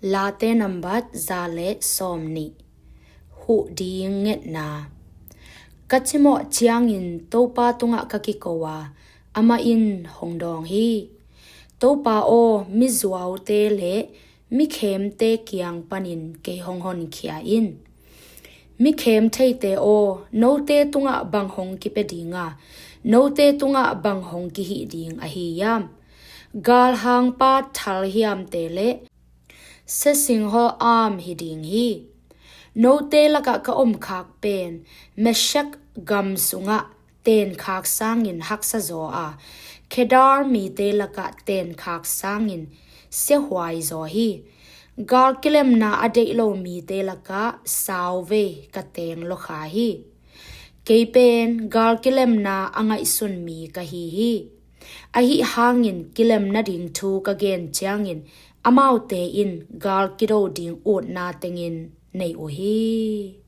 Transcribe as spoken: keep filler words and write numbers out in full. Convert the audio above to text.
Late nambat za le sawm nih. Huh ding ngetna. Ka cimawh ciangin Topa tungah ka kiko a, amah in hong dawng hi. Topa aw, mizuaute le mikhemte kiang panin kei hong honkhia in. Mikhem theite aw, note tungah bang hong kipia dinga, note tungah bang hong kihih ding ahi hiam? Galhangpa thalhiamte le siasinghawl am hi ding hi. Note lakah ka omkhak pen Meshek gam sungah tenkhak sangin haksa zaw a, Kedar mite lakah tenkhak sangin siahuai zaw hi. Gal kilemna a deih lo mite lakah sauvei ka teng lawkha hi. Kei pen gal kilemna a ngaihsun mi ka hi hi. Ahi hangin kilem nading thu ka gen ciangin amaute in gal kido ding utna tengin nei uh hi.